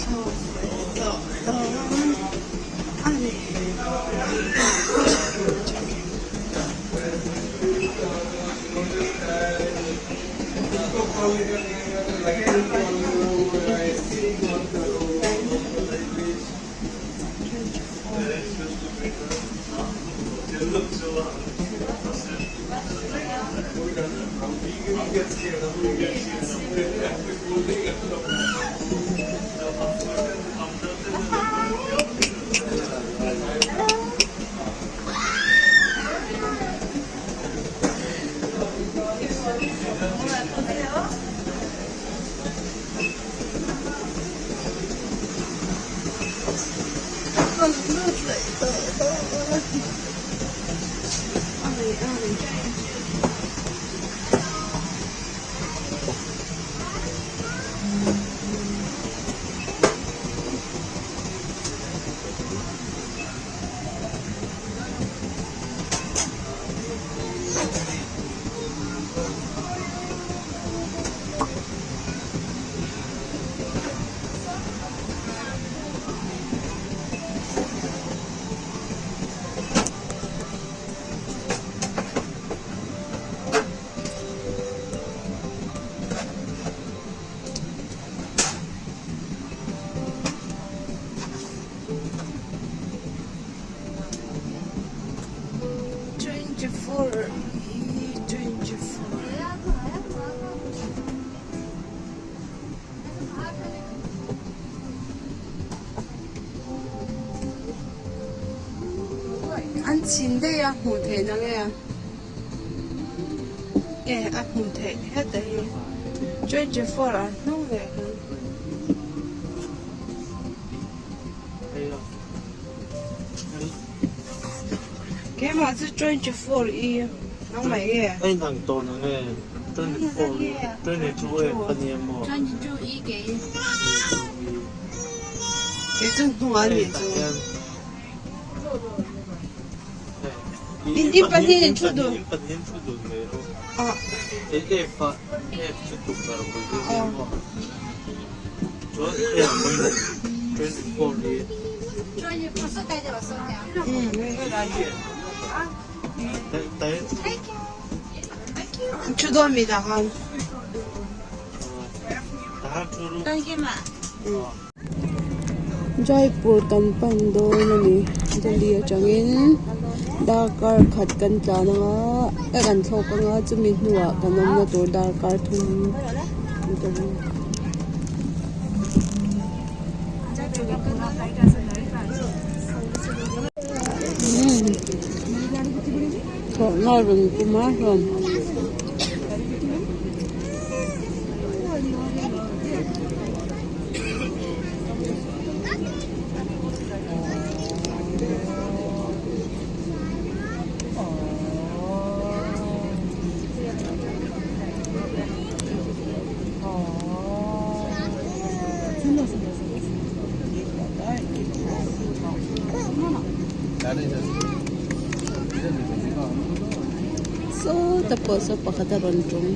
thlawk leh tawh dawn a ni. Kan lut leh tawh dawn a ni a ni. 24 hi 24. An chhin daih a hmuh theih na nge nge a hmuh theih heta hi 24 ah hnung leh khan. Keimah chu 24 i nangmah nge? Ei nang tawh na nge 24 i 22 e ka nia maw? 22 i kei. Kei chu hnungah a nih chu. In pahnih in thu dun. In pahnih in thu dun mai rawh. Ah. Ei F ah F chu tukverh bul hi a nia maw? Chuan F 24 hi. Thu dawn mi dah khan. Jaipur kan pan dawn a ni Delhi atangin darkar khat kan tlan anga eh kan thlawk anga chumi hnuah kan awmna tur darkar thum Thlawhna rawn pum a hlawm. Sawta pawh saw pakhat a rawn ṭawng.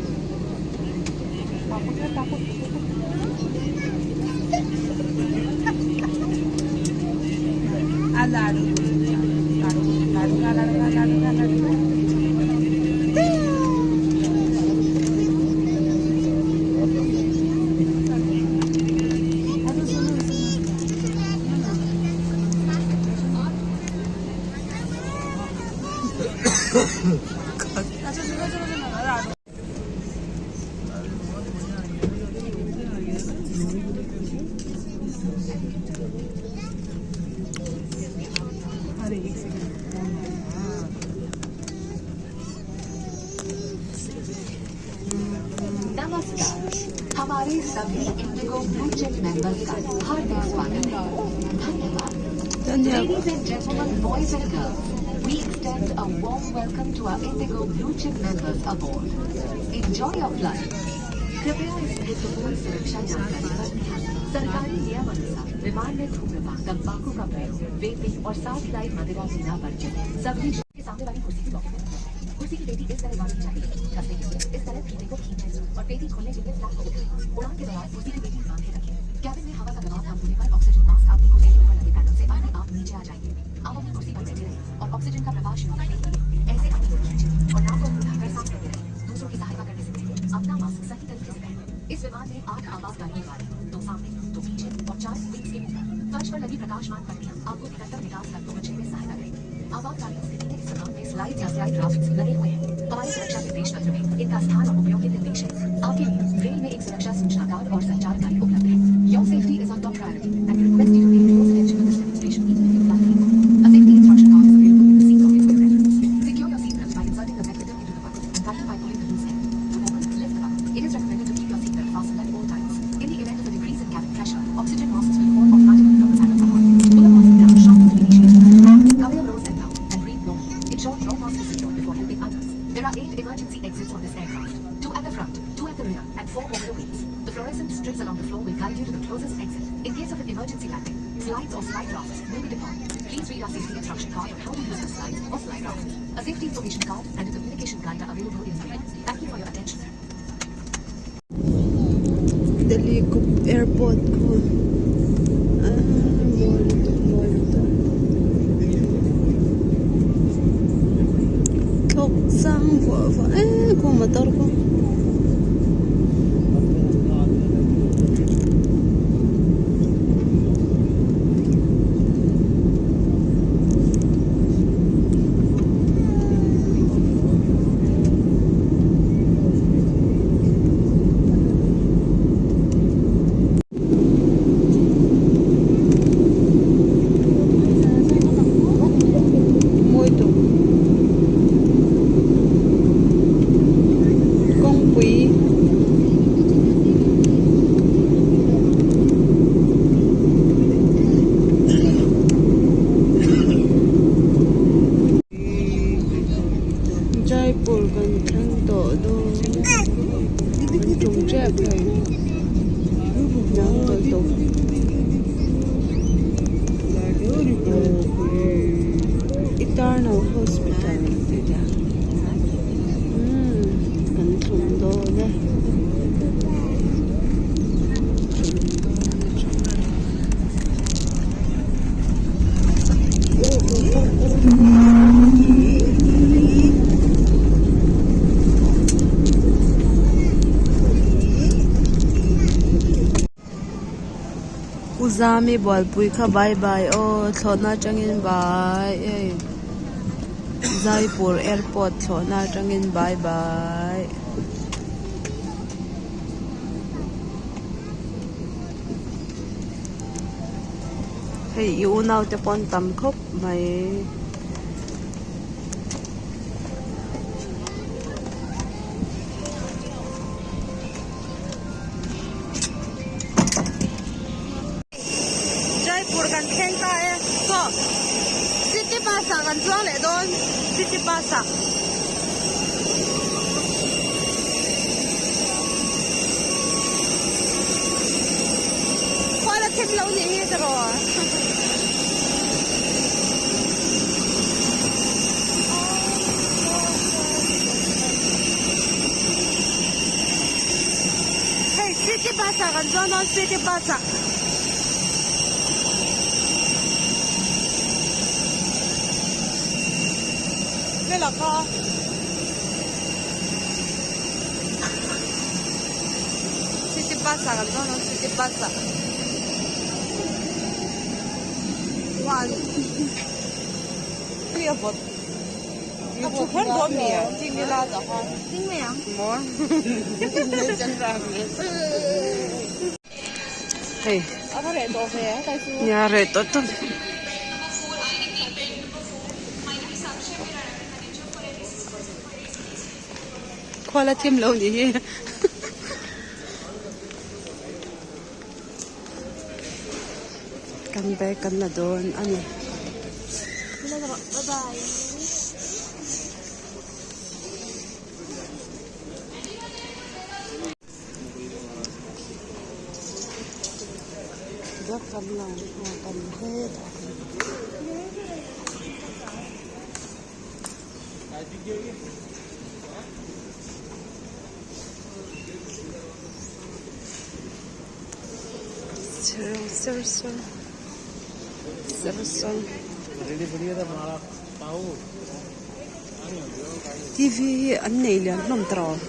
हमारे सभी Indigo blue chip members का हार्दिक स्वागत है धन्यवाद Ladies and gentlemen, boys and girls, we extend a warm welcome to our Indigo Blue Chip members aboard. Enjoy your flight. कृपया इस महत्वपूर्ण सुरक्षा जानकारी पर ध्यान दें। सरकारी नियमानुसार विमान में धूम्रपान, तंबाकू का प्रयोग, वेपिंग और साथ लाई मदिरा पीना वर्जित है। सभी के सामने वाली कुर्सी की पॉकेट में रखें। कुर्सी की पेटी इस तरह बांधनी चाहिए, कसने के लिए इस तरह फीते को खींचें और पेटी खोलने के लिए फ्लैप को उठाएं। उड़ान के दौरान कुर्सी की पेटी बांधे रखें। कैबिन में हवा का दबाव कम चार विंग्स के ऊपर फर्श पर लगी प्रकाशमान पट्टियां आपको निकटतम निकास तक पहुंचने में सहायता करेंगी। आपातकालीन स्थिति में इस विमान में स्लाइड या स्लाइड राफ्ट लगे हुए हैं। हमारे सुरक्षा निर्देश पत्र में इनका स्थान और उपयोग के निर्देश हैं। आपके लिए रेल में एक सुरक्षा सूचना कार्ड और संचार गाइड उपलब्ध है। Your safety is our top priority and we request you to pay close attention to this demonstration even if you fly frequently. A safety instruction card is available in the seat pocket for your reference. Secure your seatbelt by inserting the mechanism into the buckle and tighten by pulling the loose end. To open, lift the buckle. It is recommended to keep your seatbelt fastened at all times. In the event of a decrease in cabin pressure, oxygen masks will fall automatically from the panel behind. Pull the mask down sharply to initiate oxygen. Cover your nose and mouth and breathe normally. Ensure your mask is secured before helping others. There are 8 emergency exits on this aircraft. 2 at the front, 2 at the rear, and 4 over the wings. The fluorescent strips along the floor will guide you to the closest exit. In case of an emergency landing, slides or slide rafts will be deployed. Please read our safety instruction card on how to use the slides or slide rafts. A safety information card and a communication guide are available in the Thank you for your attention. Delhi airport khu ah mawi lutuk mawi lutuk thlawk sang vuah vuah em khaw motor khu. Mawi tuk kawngpui Jaipur kan thleng tawh dawn an tum tep hei hnam tawh tawh. Eternal Hospital tih te umm kan thlum dawn e. U Zami bualpui kha bye bye aw thlawhna atangin bye ei Jaipur airport thlawhna atangin bye bye. Hei i unau te pawh an tam khawp mai. Jaipur kan thleng ta e chaw city bus ah kan chuang leh dawn city bus ah. Khual a thim lo nih hi ka raw. Hei city bus ah kan chuang dawn city bus ah. Vela kha. City bus ah kan chuang dawn city bus ah. One. Tui a vawt. A thu kher dawn mi a ching ila tah khan. Ching mai ang. Maw. Hei. A va reh tawh ve a kai chu. Nia reh tawh tawh. Khual a thim lo nih hi. Kan bag kan la dawn a ni. Bag kan la kan hetah. T v hi an nei lian hlawm ta rawh.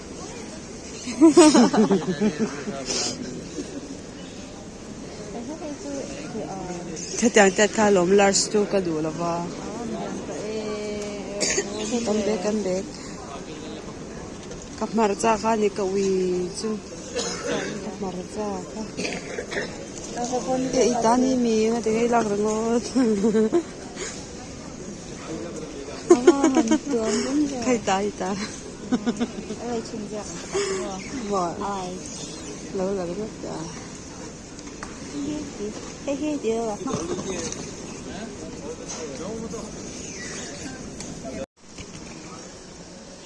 Hetiang te kha lawm large chu ka duh lo va. Kan bag kan bag. Ka hmarcha kha ni ka ui chu. Ka hmarcha kha. I ta ni mi nga ti ngei lak ringawt. Hei ta hei ta. Lo la ringawt ta.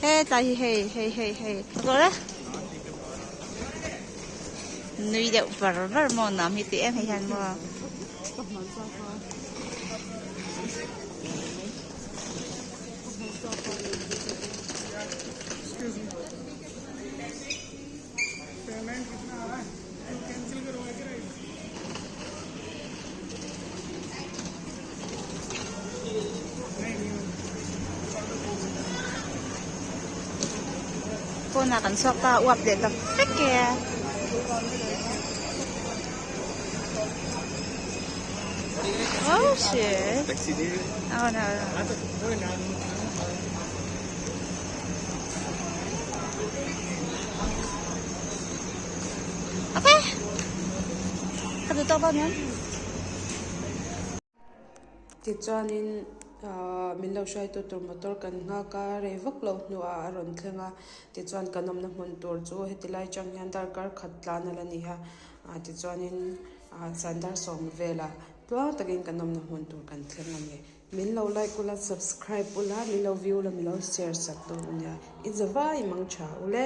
Hetlai hi hei hei hei hei nui deuh var var maw nuam hi ti em hei hian maw. Pawnah kan chhuak ta a uap leh ta vek e. Oh shit. Oh no. Okay. Ka duh tawk dawn em? Tichuanin ahh min lo hruaitu tur motor kan nghak a, rei vak lo hnuah a rawn thleng a, tichuan kan awmna hmun tur chu heti lai atang hian darkar khat tlan a la ni a, ah tichuanin ah zan dar sawm velah tluang takin kan awmna hmun tur kan thleng a ni. Min lo like ula, subscribe ula, min lo view ula, min lo share sak dawn a nia. I zavai mang tha ule.